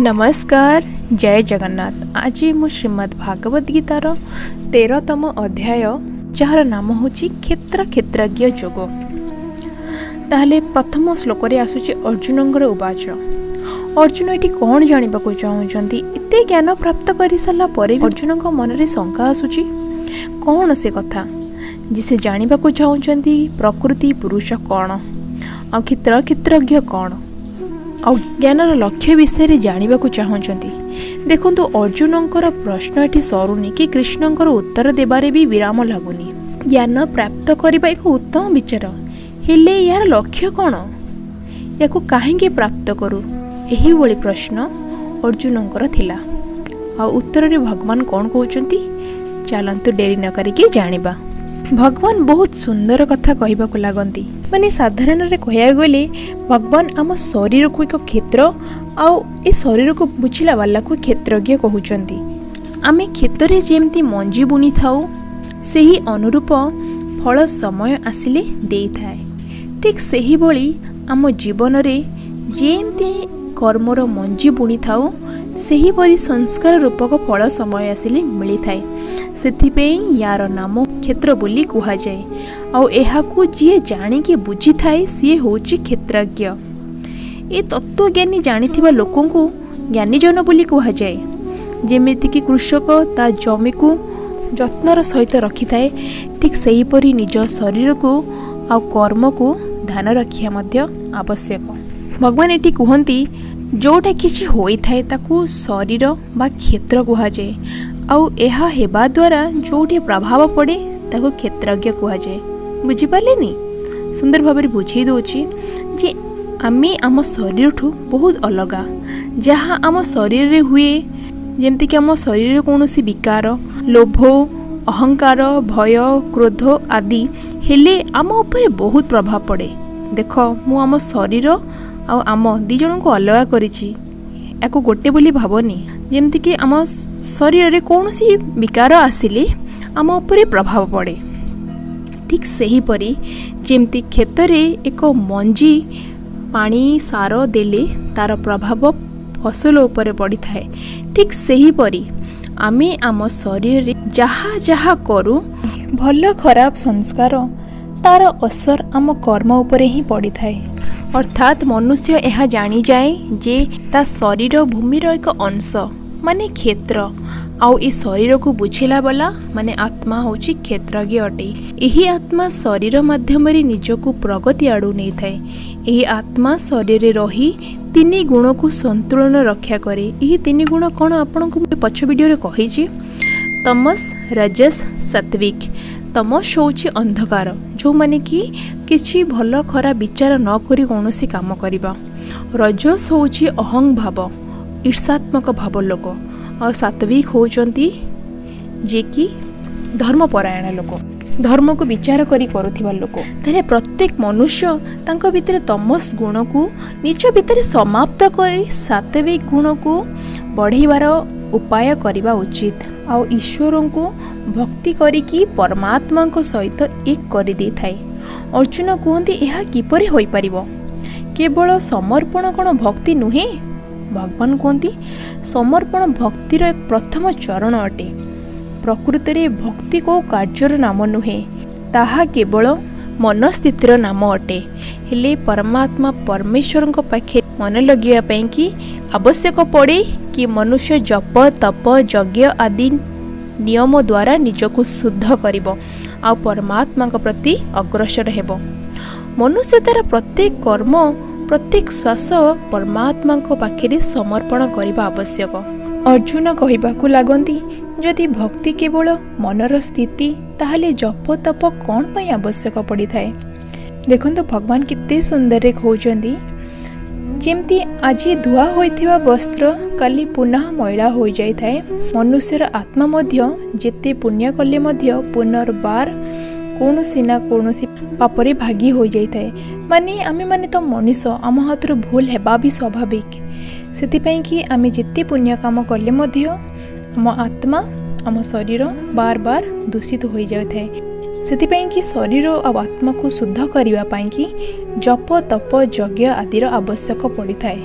ନମସ୍କାର, ଜୟ ଜଗନ୍ନାଥ। ଆଜି ମୁଁ ଶ୍ରୀମଦ୍ ଭାଗବତ ଗୀତାର 13ତମ ଅଧ୍ୟାୟ, ଯାହାର ନାମ ହେଉଛି କ୍ଷେତ୍ର କ୍ଷେତ୍ରଜ୍ଞ ଯୋଗ। ତାହେଲେ ପ୍ରଥମ ଶ୍ଲୋକରେ ଆସୁଛି ଅର୍ଜୁନଙ୍କର ଉବାଚ। ଅର୍ଜୁନ ଏଠି କ'ଣ ଜାଣିବାକୁ ଚାହୁଁଛନ୍ତି? ଏତେ ଜ୍ଞାନ ପ୍ରାପ୍ତ କରିସାରିଲା ପରେ ବି ଅର୍ଜୁନଙ୍କ ମନରେ ଶଙ୍କା ଆସୁଛି। କ'ଣ ସେ କଥା ଯେ ସେ ଜାଣିବାକୁ ଚାହୁଁଛନ୍ତି? ପ୍ରକୃତି ପୁରୁଷ କ'ଣ ଆଉ କ୍ଷେତ୍ର କ୍ଷେତ୍ରଜ୍ଞ କ'ଣ ଆଉ ଜ୍ଞାନର ଲକ୍ଷ୍ୟ ବିଷୟରେ ଜାଣିବାକୁ ଚାହୁଁଛନ୍ତି। ଦେଖନ୍ତୁ, ଅର୍ଜୁନଙ୍କର ପ୍ରଶ୍ନ ଏଠି ସରୁନି କି କୃଷ୍ଣଙ୍କର ଉତ୍ତର ଦେବାରେ ବି ବିରାମ ଲାଗୁନି। ଜ୍ଞାନ ପ୍ରାପ୍ତ କରିବା ଏକ ଉତ୍ତମ ବିଚାର, ହେଲେ ଏହାର ଲକ୍ଷ୍ୟ କ'ଣ? ୟାକୁ କାହିଁକି ପ୍ରାପ୍ତ କରୁ? ଏହିଭଳି ପ୍ରଶ୍ନ ଅର୍ଜୁନଙ୍କର ଥିଲା। ଆଉ ଉତ୍ତରରେ ଭଗବାନ କ'ଣ କହୁଛନ୍ତି, ଚାଲନ୍ତୁ ଡେରି ନ କରିକି ଜାଣିବା। ଭଗବାନ ବହୁତ ସୁନ୍ଦର କଥା କହିବାକୁ ଲାଗନ୍ତି। ମାନେ ସାଧାରଣରେ କହିବାକୁ ଗଲେ ଭଗବାନ ଆମ ଶରୀରକୁ ଏକ କ୍ଷେତ୍ର ଆଉ ଏ ଶରୀରକୁ ବୁଝିଲା ବାଲାକୁ କ୍ଷେତ୍ରଜ୍ଞ କହୁଛନ୍ତି। ଆମେ କ୍ଷେତରେ ଯେମିତି ମଞ୍ଜି ବୁଣିଥାଉ, ସେହି ଅନୁରୂପ ଫଳ ସମୟ ଆସିଲେ ଦେଇଥାଏ। ଠିକ୍ ସେହିଭଳି ଆମ ଜୀବନରେ ଯେମିତି କର୍ମର ମଞ୍ଜି ବୁଣିଥାଉ, ସେହିପରି ସଂସ୍କାର ରୂପକ ଫଳ ସମୟ ଆସିଲେ ମିଳିଥାଏ। ସେଥିପାଇଁ ୟାର ନାମ କ୍ଷେତ୍ର ବୋଲି କୁହାଯାଏ। ଆଉ ଏହାକୁ ଯିଏ ଜାଣିକି ବୁଝିଥାଏ, ସିଏ ହେଉଛି କ୍ଷେତ୍ରଜ୍ଞ। ଏ ତତ୍ତ୍ୱଜ୍ଞାନୀ ଜାଣିଥିବା ଲୋକଙ୍କୁ ଜ୍ଞାନୀଜନ ବୋଲି କୁହାଯାଏ। ଯେମିତିକି କୃଷକ ତା ଜମିକୁ ଯତ୍ନର ସହିତ ରଖିଥାଏ, ଠିକ୍ ସେହିପରି ନିଜ ଶରୀରକୁ ଆଉ କର୍ମକୁ ଧ୍ୟାନ ରଖିବା ମଧ୍ୟ ଆବଶ୍ୟକ। ଭଗବାନ ଏଠି କୁହନ୍ତି, ଯେଉଁଟା କିଛି ହୋଇଥାଏ ତାକୁ ଶରୀର ବା କ୍ଷେତ୍ର କୁହାଯାଏ, ଆଉ ଏହା ହେବା ଦ୍ୱାରା ଯେଉଁଠି ପ୍ରଭାବ ପଡ଼େ ତାକୁ କ୍ଷେତ୍ରଜ୍ଞ କୁହାଯାଏ। ବୁଝିପାରିଲେନି? ସୁନ୍ଦର ଭାବରେ ବୁଝେଇ ଦେଉଛି ଯେ ଆମେ ଆମ ଶରୀରଠୁ ବହୁତ ଅଲଗା। ଯାହା ଆମ ଶରୀରରେ ହୁଏ, ଯେମିତିକି ଆମ ଶରୀରରେ କୌଣସି ବିକାର, ଲୋଭ, ଅହଙ୍କାର, ଭୟ, କ୍ରୋଧ ଆଦି ହେଲେ ଆମ ଉପରେ ବହୁତ ପ୍ରଭାବ ପଡ଼େ। ଦେଖ, ମୁଁ ଆମ ଶରୀର ଆଉ ଆମ ଦୁଇ ଜଣଙ୍କୁ ଅଲଗା କରିଛି, ୟାକୁ ଗୋଟେ ବୋଲି ଭାବନି। ଯେମିତିକି ଆମ ଶରୀରରେ କୌଣସି ବିକାର ଆସିଲେ ଆମ ଉପରେ ପ୍ରଭାବ ପଡ଼େ, ଠିକ୍ ସେହିପରି ଯେମିତି କ୍ଷେତରେ ଏକ ମଞ୍ଜି ପାଣି ସାର ଦେଲେ ତା'ର ପ୍ରଭାବ ଫସଲ ଉପରେ ପଡ଼ିଥାଏ, ଠିକ୍ ସେହିପରି ଆମେ ଆମ ଶରୀରରେ ଯାହା ଯାହା କରୁ, ଭଲ ଖରାପ ସଂସ୍କାର, ତା'ର ଅସର ଆମ କର୍ମ ଉପରେ ହିଁ ପଡ଼ିଥାଏ। ଅର୍ଥାତ୍ ମନୁଷ୍ୟ ଏହା ଜାଣିଯାଏ ଯେ ତା ଶରୀର ଭୂମିର ଏକ ଅଂଶ, ମାନେ କ୍ଷେତ୍ର, ଆଉ ଏ ଶରୀରକୁ ବୁଝିଲା ବାଲା ମାନେ ଆତ୍ମା ହେଉଛି କ୍ଷେତ୍ରଜ୍ଞ ଅଟେ। ଏହି ଆତ୍ମା ଶରୀର ମାଧ୍ୟମରେ ନିଜକୁ ପ୍ରଗତି ଆଡ଼ୁ ନେଇଥାଏ। ଏହି ଆତ୍ମା ଶରୀରରେ ରହି ତିନି ଗୁଣକୁ ସନ୍ତୁଳନ ରକ୍ଷା କରେ। ଏହି ତିନି ଗୁଣ କ'ଣ, ଆପଣଙ୍କୁ ମୁଁ ପଛ ଭିଡ଼ିଓରେ କହିଛି: ତମସ, ରଜସ, ସାତ୍ವಿକ। ତମସ ହେଉଛି ଅନ୍ଧକାର, ଯେଉଁମାନେ କି କିଛି ଭଲ ଖରାପ ବିଚାର ନ କରି କୌଣସି କାମ କରିବା। ରଜସ ହେଉଛି ଅହଂ ଭାବ, ଈର୍ଷାତ୍ମକ ଭାବ ଲୋକ। ଆଉ ସାତ୍ବିକ ହେଉଛନ୍ତି ଯିଏକି ଧର୍ମପରାୟଣ ଲୋକ, ଧର୍ମକୁ ବିଚାର କରି କରୁଥିବା ଲୋକ। ତାହେଲେ ପ୍ରତ୍ୟେକ ମନୁଷ୍ୟ ତାଙ୍କ ଭିତରେ ତମସ ଗୁଣକୁ ନିଜ ଭିତରେ ସମାପ୍ତ କରି ସାତ୍ବିକ ଗୁଣକୁ ବଢ଼େଇବାର ଉପାୟ କରିବା ଉଚିତ, ଆଉ ଈଶ୍ୱରଙ୍କୁ ଭକ୍ତି କରିକି ପରମାତ୍ମାଙ୍କ ସହିତ ଏକ କରିଦେଇଥାଏ। ଅର୍ଜୁନ କୁହନ୍ତି, ଏହା କିପରି ହୋଇପାରିବ? କେବଳ ସମର୍ପଣ କ'ଣ ଭକ୍ତି ନୁହେଁ? ଭଗବାନ କୁହନ୍ତି, ସମର୍ପଣ ଭକ୍ତିର ଏକ ପ୍ରଥମ ଚରଣ ଅଟେ। ପ୍ରକୃତରେ ଭକ୍ତି କେଉଁ କାର୍ଯ୍ୟର ନାମ ନୁହେଁ, ତାହା କେବଳ ମନସ୍ଥିତିର ନାମ ଅଟେ। ହେଲେ ପରମାତ୍ମା ପରମେଶ୍ୱରଙ୍କ ପାଖେ ମନ ଲଗେଇବା ପାଇଁକି ଆବଶ୍ୟକ ପଡ଼େ କି ମନୁଷ୍ୟ ଜପ, ତପ, ଯଜ୍ଞ ଆଦି ନିୟମ ଦ୍ୱାରା ନିଜକୁ ଶୁଦ୍ଧ କରିବ ଆଉ ପରମାତ୍ମାଙ୍କ ପ୍ରତି ଅଗ୍ରସର ହେବ। ମନୁଷ୍ୟ ତା'ର ପ୍ରତ୍ୟେକ କର୍ମ, ପ୍ରତ୍ୟେକ ଶ୍ୱାସ ପରମାତ୍ମାଙ୍କ ପାଖରେ ସମର୍ପଣ କରିବା ଆବଶ୍ୟକ। ଅର୍ଜୁନ କହିବାକୁ ଲାଗନ୍ତି, ଯଦି ଭକ୍ତି କେବଳ ମନର ସ୍ଥିତି, ତାହେଲେ ଜପ ତପ କ'ଣ ପାଇଁ ଆବଶ୍ୟକ ପଡ଼ିଥାଏ? ଦେଖନ୍ତୁ, ଭଗବାନ କେତେ ସୁନ୍ଦରରେ କହୁଛନ୍ତି, ଯେମିତି ଆଜି ଧୁଆ ହୋଇଥିବା ବସ୍ତ୍ର କାଲି ପୁନଃ ମଇଳା ହୋଇଯାଇଥାଏ, ମନୁଷ୍ୟର ଆତ୍ମା ମଧ୍ୟ ଯେତେ ପୁଣ୍ୟ କଲେ ମଧ୍ୟ ପୁନର୍ବାର କୌଣସି ନା କୌଣସି ପାପରେ ଭାଗି ହୋଇଯାଇଥାଏ। ମାନେ ଆମେମାନେ ତ ମଣିଷ, ଆମ ହାତରୁ ଭୁଲ ହେବା ବି ସ୍ୱାଭାବିକ। ସେଥିପାଇଁ କି ଆମେ ଯେତେ ପୁଣ୍ୟ କାମ କଲେ ମଧ୍ୟ ଆମ ଆତ୍ମା, ଆମ ଶରୀର ବାର ବାର ଦୂଷିତ ହୋଇଯାଇଥାଏ। ସେଥିପାଇଁ କି ଶରୀର ଆଉ ଆତ୍ମାକୁ ଶୁଦ୍ଧ କରିବା ପାଇଁକି ଜପ, ତପ, ଯଜ୍ଞ ଆଦିର ଆବଶ୍ୟକ ପଡ଼ିଥାଏ।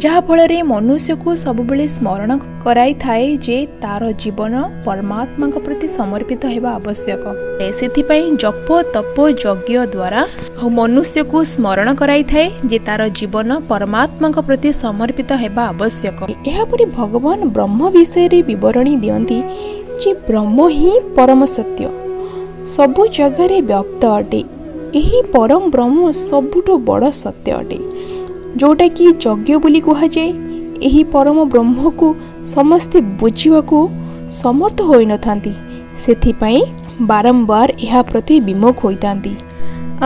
ଯାହାଫଳରେ ମନୁଷ୍ୟକୁ ସବୁବେଳେ ସ୍ମରଣ କରାଇଥାଏ ଯେ ତାର ଜୀବନ ପରମାତ୍ମାଙ୍କ ପ୍ରତି ସମର୍ପିତ ହେବା ଆବଶ୍ୟକ। ସେଥିପାଇଁ ଜପ, ତପ, ଯଜ୍ଞ ଦ୍ୱାରା ଆଉ ମନୁଷ୍ୟକୁ ସ୍ମରଣ କରାଇଥାଏ ଯେ ତାର ଜୀବନ ପରମାତ୍ମାଙ୍କ ପ୍ରତି ସମର୍ପିତ ହେବା ଆବଶ୍ୟକ। ଏହାପରେ ଭଗବାନ ବ୍ରହ୍ମ ବିଷୟରେ ବିବରଣୀ ଦିଅନ୍ତି ଯେ ବ୍ରହ୍ମ ହିଁ ପରମ ସତ୍ୟ, ସବୁ ଜାଗାରେ ବ୍ୟାପ୍ତ ଅଟେ। ଏହି ପରମ ବ୍ରହ୍ମ ସବୁଠୁ ବଡ଼ ସତ୍ୟ ଅଟେ, ଯେଉଁଟାକି ଯଜ୍ଞ ବୋଲି କୁହାଯାଏ। ଏହି ପରମ ବ୍ରହ୍ମକୁ ସମସ୍ତେ ବୁଝିବାକୁ ସମର୍ଥ ହୋଇନଥାନ୍ତି, ସେଥିପାଇଁ ବାରମ୍ବାର ଏହା ପ୍ରତି ବିମୁଖ ହୋଇଥାନ୍ତି।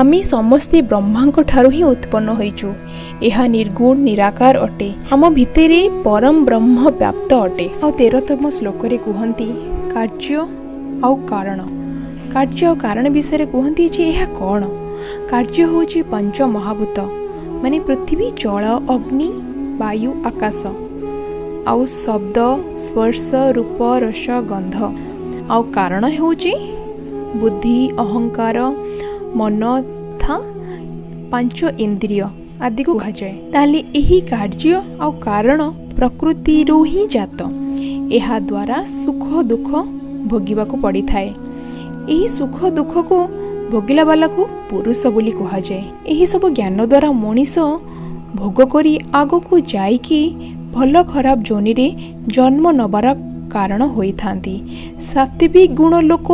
ଆମେ ସମସ୍ତେ ବ୍ରହ୍ମାଙ୍କ ଠାରୁ ହିଁ ଉତ୍ପନ୍ନ ହୋଇଛୁ। ଏହା ନିର୍ଗୁଣ, ନିରାକାର ଅଟେ। ଆମ ଭିତରେ ପରମ ବ୍ରହ୍ମ ବ୍ୟାପ୍ତ ଅଟେ। ଆଉ 13ତମ ଶ୍ଲୋକରେ କୁହନ୍ତି କାର୍ଯ୍ୟ ଆଉ କାରଣ। କାର୍ଯ୍ୟ ଆଉ କାରଣ ବିଷୟରେ କୁହନ୍ତି ଯେ ଏହା କ'ଣ? କାର୍ଯ୍ୟ ହେଉଛି ପଞ୍ଚ ମହାଭୂତ, ମାନେ ପୃଥିବୀ, ଜଳ, ଅଗ୍ନି, ବାୟୁ, ଆକାଶ, ଆଉ ଶବ୍ଦ, ସ୍ପର୍ଶ, ରୂପ, ରସ, ଗନ୍ଧ। ଆଉ କାରଣ ହେଉଛି ବୁଦ୍ଧି, ଅହଙ୍କାର, ମନ ତଥା ପାଞ୍ଚ ଇନ୍ଦ୍ରିୟ ଆଦିକୁ କୁହାଯାଏ। ତାହେଲେ ଏହି କାର୍ଯ୍ୟ ଆଉ କାରଣ ପ୍ରକୃତିରୁ ହିଁ ଜାତ। ଏହାଦ୍ୱାରା ସୁଖ ଦୁଃଖ ଭୋଗିବାକୁ ପଡ଼ିଥାଏ। ଏହି ସୁଖ ଦୁଃଖକୁ ଭୋଗିଲା ବାଲାକୁ ପୁରୁଷ ବୋଲି କୁହାଯାଏ। ଏହିସବୁ ଜ୍ଞାନ ଦ୍ୱାରା ମଣିଷ ଭୋଗ କରି ଆଗକୁ ଯାଇକି ଭଲ ଖରାପ ଯୋନିରେ ଜନ୍ମ ନେବାର କାରଣ ହୋଇଥାନ୍ତି। ସାତ୍ତ୍ୱିକ ଗୁଣ ଲୋକ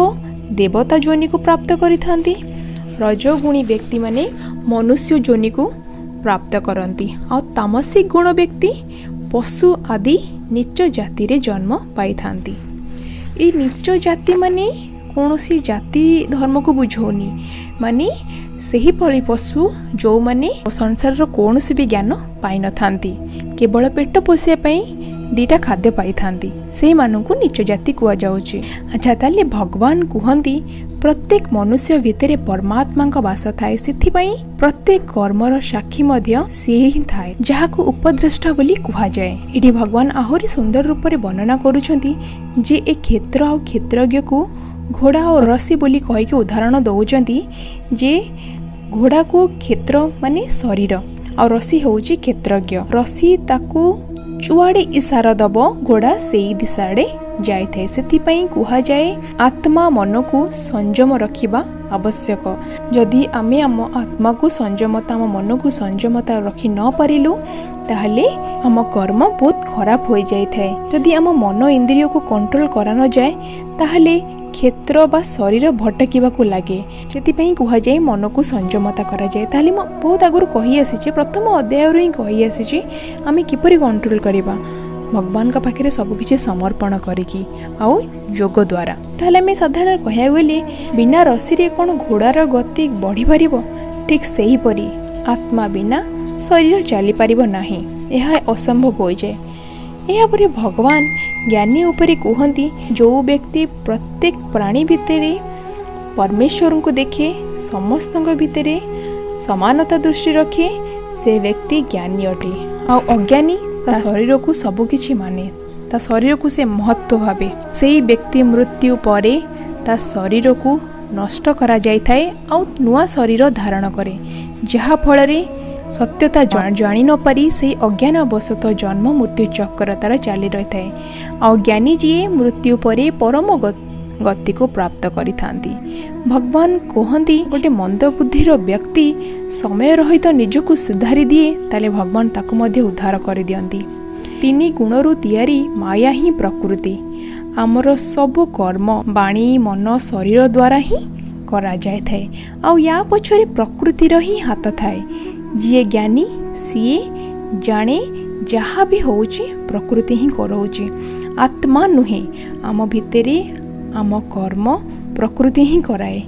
ଦେବତା ଯୋନିକୁ ପ୍ରାପ୍ତ କରିଥାନ୍ତି, ରଜଗୁଣୀ ବ୍ୟକ୍ତିମାନେ ମନୁଷ୍ୟ ଯୋନିକୁ ପ୍ରାପ୍ତ କରନ୍ତି, ଆଉ ତାମସିକ ଗୁଣ ବ୍ୟକ୍ତି ପଶୁ ଆଦି ନୀଚ ଜାତିରେ ଜନ୍ମ ପାଇଥାନ୍ତି। ଏଇ ନୀଚ ଜାତି ମାନେ କୌଣସି ଜାତି ଧର୍ମକୁ ବୁଝଉନି, ମାନେ ସେହିଭଳି ପଶୁ ଯେଉଁମାନେ ସଂସାରର କୌଣସି ବି ଜ୍ଞାନ ପାଇନଥାନ୍ତି, କେବଳ ପେଟ ପୋଷିବା ପାଇଁ ଦୁଇଟା ଖାଦ୍ୟ ପାଇଥାନ୍ତି, ସେଇମାନଙ୍କୁ ନୀଚ ଜାତି କୁହାଯାଉଛି। ଆଚ୍ଛା, ତାହେଲେ ଭଗବାନ କୁହନ୍ତି ପ୍ରତ୍ୟେକ ମନୁଷ୍ୟ ଭିତରେ ପରମାତ୍ମାଙ୍କ ବାସ ଥାଏ, ସେଥିପାଇଁ ପ୍ରତ୍ୟେକ କର୍ମର ସାକ୍ଷୀ ମଧ୍ୟ ସିଏ ହିଁ ଥାଏ, ଯାହାକୁ ଉପଦ୍ରଷ୍ଟା ବୋଲି କୁହାଯାଏ। ଏଠି ଭଗବାନ ଆହୁରି ସୁନ୍ଦର ରୂପରେ ବର୍ଣ୍ଣନା କରୁଛନ୍ତି ଯେ ଏ କ୍ଷେତ୍ର ଆଉ କ୍ଷେତ୍ରଜ୍ଞକୁ ଘୋଡ଼ା ଆଉ ରସି ବୋଲି କହିକି ଉଦାହରଣ ଦେଉଛନ୍ତି ଯେ ଘୋଡ଼ାକୁ କ୍ଷେତ୍ର ମାନେ ଶରୀର, ଆଉ ରସି ହେଉଛି କ୍ଷେତ୍ରଜ୍ଞ। ରସି ତାକୁ ଯୁଆଡ଼େ ଇଶାରା ଦେବ ଘୋଡ଼ା ସେଇ ଦିଶାଆଡ଼େ ଯାଇଥାଏ। ସେଥିପାଇଁ କୁହାଯାଏ ଆତ୍ମା ମନକୁ ସଂଯମ ରଖିବା ଆବଶ୍ୟକ। ଯଦି ଆମେ ଆମ ଆତ୍ମାକୁ ସଂଯମତା, ଆମ ମନକୁ ସଂଯମତା ରଖି ନ ପାରିଲୁ, ତାହେଲେ ଆମ କର୍ମ ବହୁତ ଖରାପ ହୋଇଯାଇଥାଏ। ଯଦି ଆମ ମନ ଇନ୍ଦ୍ରିୟକୁ କଣ୍ଟ୍ରୋଲ କରାନଯାଏ, ତାହେଲେ କ୍ଷେତ୍ର ବା ଶରୀର ଭଟକିବାକୁ ଲାଗେ। ସେଥିପାଇଁ କୁହାଯାଏ ମନକୁ ସଂଯମତା କରାଯାଏ। ତାହେଲେ ମୁଁ ବହୁତ ଆଗରୁ କହି ଆସିଛି, ପ୍ରଥମ ଅଧ୍ୟାୟରୁ ହିଁ କହି ଆସିଛି ଆମେ କିପରି କଣ୍ଟ୍ରୋଲ କରିବା, ଭଗବାନଙ୍କ ପାଖରେ ସବୁକିଛି ସମର୍ପଣ କରିକି ଆଉ ଯୋଗ ଦ୍ୱାରା। ତାହେଲେ ଆମେ ସାଧାରଣରେ କହିବାକୁ ଗଲେ ବିନା ରସିରେ କ'ଣ ଘୋଡ଼ାର ଗତି ବଢ଼ିପାରିବ? ଠିକ୍ ସେହିପରି ଆତ୍ମା ବିନା ଶରୀର ଚାଲିପାରିବ ନାହିଁ, ଏହା ଅସମ୍ଭବ ହୋଇଯାଏ। ଏହାପରେ ଭଗବାନ ଜ୍ଞାନୀ ଉପରେ କୁହନ୍ତି ଯେଉଁ ବ୍ୟକ୍ତି ପ୍ରତ୍ୟେକ ପ୍ରାଣୀ ଭିତରେ ପରମେଶ୍ୱରଙ୍କୁ ଦେଖେ, ସମସ୍ତଙ୍କ ଭିତରେ ସମାନତା ଦୃଷ୍ଟି ରଖେ, ସେ ବ୍ୟକ୍ତି ଜ୍ଞାନୀ ଅଟେ। ଆଉ ଅଜ୍ଞାନୀ ତା ଶରୀରକୁ ସବୁକିଛି ମାନେ, ତା ଶରୀରକୁ ସେ ମହତ୍ଵ ଭାବେ। ସେଇ ବ୍ୟକ୍ତି ମୃତ୍ୟୁ ପରେ ତା ଶରୀରକୁ ନଷ୍ଟ କରାଯାଇଥାଏ ଆଉ ନୂଆ ଶରୀର ଧାରଣ କରେ, ଯାହାଫଳରେ ସତ୍ୟତା ଜାଣି ନପାରି ସେଇ ଅଜ୍ଞାନ ବଶତଃ ଜନ୍ମ ମୃତ୍ୟୁ ଚକ୍ର ତାର ଚାଲି ରହିଥାଏ। ଆଉ ଜ୍ଞାନୀ ଯିଏ ମୃତ୍ୟୁ ପରେ ପରମ ଗତିକୁ ପ୍ରାପ୍ତ କରିଥାନ୍ତି। ଭଗବାନ କୁହନ୍ତି ଗୋଟେ ମନ୍ଦବୁଦ୍ଧିର ବ୍ୟକ୍ତି ସମୟ ରହିତ ନିଜକୁ ସୁଧାରି ଦିଏ, ତାହେଲେ ଭଗବାନ ତାକୁ ମଧ୍ୟ ଉଦ୍ଧାର କରିଦିଅନ୍ତି। ତିନି ଗୁଣରୁ ତିଆରି ମାୟା ହିଁ ପ୍ରକୃତି। ଆମର ସବୁ କର୍ମ ବାଣୀ, ମନ, ଶରୀର ଦ୍ୱାରା ହିଁ କରାଯାଇଥାଏ, ଆଉ ୟା ପଛରେ ପ୍ରକୃତିର ହିଁ ହାତ ଥାଏ। ଯିଏ ଜ୍ଞାନୀ ସିଏ ଜାଣେ ଯାହା ବି ହେଉଛି ପ୍ରକୃତି ହିଁ କରାଉଛି, ଆତ୍ମା ନୁହେଁ। ଆମ ଭିତରେ ଆମ କର୍ମ ପ୍ରକୃତି ହିଁ କରାଏ।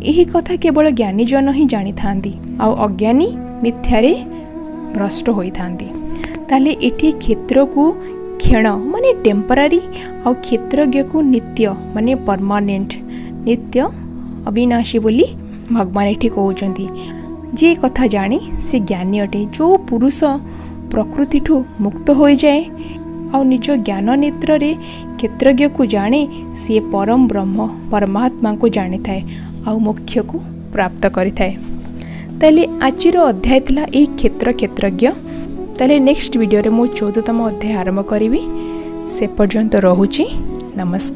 ଏହି କଥା କେବଳ ଜ୍ଞାନୀଜନ ହିଁ ଜାଣିଥାନ୍ତି, ଆଉ ଅଜ୍ଞାନୀ ମିଥ୍ୟାରେ ଭ୍ରଷ୍ଟ ହୋଇଥାନ୍ତି। ତାହେଲେ ଏଠି କ୍ଷେତ୍ରକୁ କ୍ଷଣ ମାନେ ଟେମ୍ପରାରୀ, ଆଉ କ୍ଷେତ୍ରଜ୍ଞକୁ ନିତ୍ୟ ମାନେ ପରମାନେଣ୍ଟ, ନିତ୍ୟ ଅବିନାଶୀ ବୋଲି ଭଗବାନ ଏଠି କହୁଛନ୍ତି। ଯିଏ କଥା ଜାଣେ ସେ ଜ୍ଞାନୀ ଅଟେ। ଯେଉଁ ପୁରୁଷ ପ୍ରକୃତିଠୁ ମୁକ୍ତ ହୋଇଯାଏ ଆଉ ନିଜ ଜ୍ଞାନ ନେତ୍ରରେ କ୍ଷେତ୍ରଜ୍ଞକୁ ଜାଣେ, ସିଏ ପରମ ବ୍ରହ୍ମ ପରମାତ୍ମାଙ୍କୁ ଜାଣିଥାଏ ଆଉ ମୋକ୍ଷକୁ ପ୍ରାପ୍ତ କରିଥାଏ। ତାହେଲେ ଆଜିର ଅଧ୍ୟାୟ ଥିଲା ଏହି କ୍ଷେତ୍ର କ୍ଷେତ୍ରଜ୍ଞ। ତାହେଲେ ନେକ୍ସଟ ଭିଡ଼ିଓରେ ମୁଁ 14ତମ ଅଧ୍ୟାୟ ଆରମ୍ଭ କରିବି। ସେ ପର୍ଯ୍ୟନ୍ତ ରହୁଛି, ନମସ୍କାର।